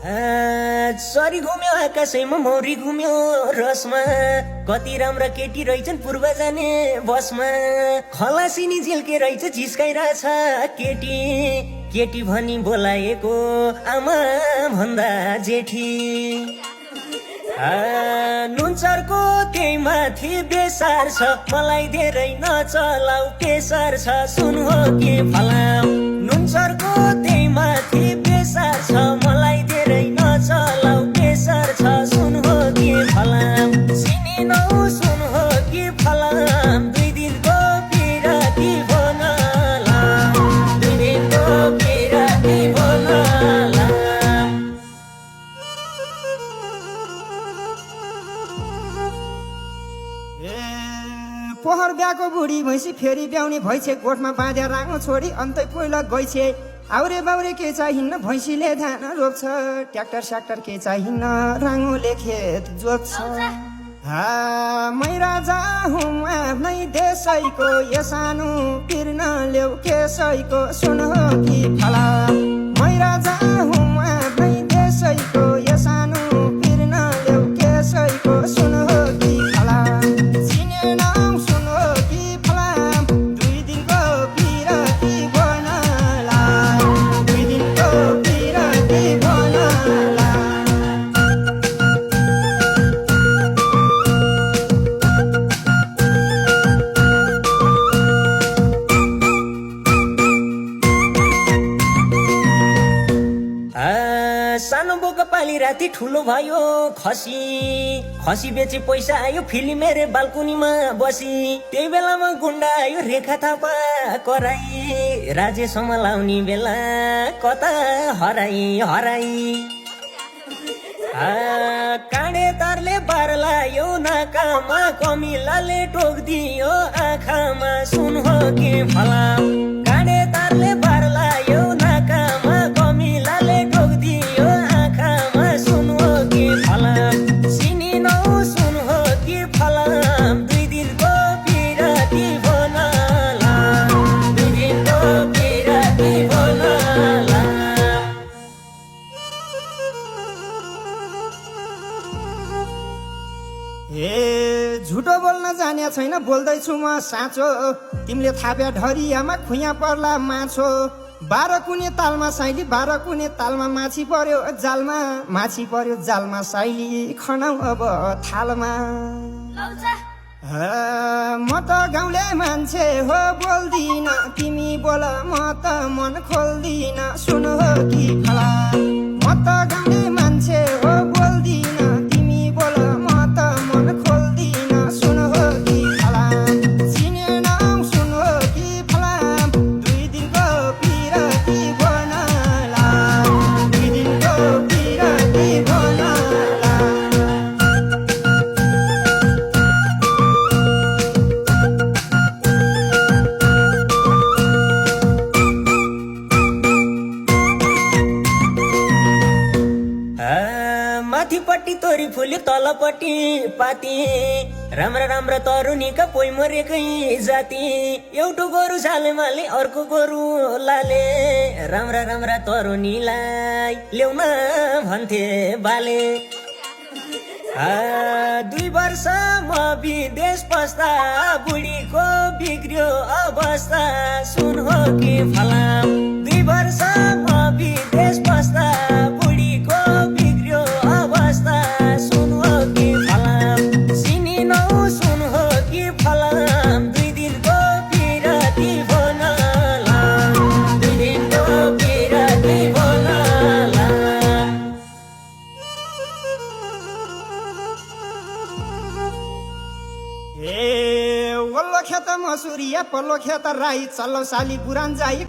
sorry घुम्यो आकाशैमा मौरी घुम्यो रसमा कति राम्रा केटी रहेछन् पूर्व जाने बसमा खलासिनी झिल्के रहेछ झिस्काइरहेछ केटी केटी भनी बोलाएको आमा भन्दा जेठी नुनचरको त्यही माथि बेसार छ मलाई धेरै नचलाउ पेसार छ सुन हो के फलाम नुनचरको त्यही माथि बेसार छ मलाई धेरै नचलाउ पेसार छ सुन हो के फलाम सिनी नौ सुन हो कि फलाम दुई दिनको पिराती बनाला दुई दिनको पिराती बनाला पोहर ब्याएको बुढी भैँसी फेरि ब्याउने भैँसे गोठमा बाँध्या राङो छोडी अन्तै पहिला गइछे आउरे बाउरे के चाहिन्न भैँसीले धान रोप्छ ट्र्याक्टर स्याक्टर के चाहिन्न राङोले खेत जोत्छ मै राजा हुँ आफ्नै देशैको यो सानो पिर्न ल्याउ केसैको सुन हो कि फला मै राजा हुँ आफ्नै देशैको यो सानो पिर्न ल्याउ केसैको सुन हो कि फला सानो बोका पाली राति ठुलो भयो खसी खसी बेचे पैसा आयो फिल्म मेरे बाल्कुनीमा बसी त्यही बेलामा गुन्डा आयो रेखा थापा कराई राजेशमा लाउने बेला कता हराई हराई काँडे तारले बार लायो नाकामा कमिलाले टोक्दियो आँखामा सुन हो के फला काँडे तारले बार लायो नाकामा कमिलाले टोक्दियो आँखामा सुन हो के फला सिनी नौ सुन हो कि फलाम दुई दिनको पिराती बनाला दुई दिनको पिराती बनाला झुटो बोल्न जाने छैन बोल्दैछु म साँचो तिमीले थाप्या ढरियामा खुइया पर्ला माछो 12 कुने तालमा साइली 12 कुने तालमा माछी पर्यो जालमा माछी पर्यो जालमा साइली खनाउ अब थालमा म त गाउँले मान्छे हो बोल्दिन तिमी बोल म त मन खोल्दिन सुन हो कि फला म त गाउँले मान्छे हो बोल्दिन तिमी बोल म त मन खोल्दिन सुन हो कि फला चिनेन सुन हो कि फला दुई दिनको पिराती बनाला दुई दिनको पिराती बनाला माथिपट्टि तोरी फुल्यो तलपट्टि पाती राम्रा राम्रा तरुनीका पोइ मरेकै जाति एउटो गोरु झालेमाले अर्को गोरु लाले राम्रा राम्रा तरुनीलाई ल्याउन भन्थे बाले 2 वर्ष म विदेश पस्दा बुढीको बिग्रियो अवस्था सुन हो कि फला 2 वर्ष म विदेश पस्दा बुढीको बिग्रियो अवस्था सुन हो कि फलाम सिनी नौ सुन हो कि फलाम दुई दिनको पिराती बनाला दुई दिनको पिराती बनाला वल्लो खेत मसुरिया पल्लो खेत राई चल्लो साली पुरान जाई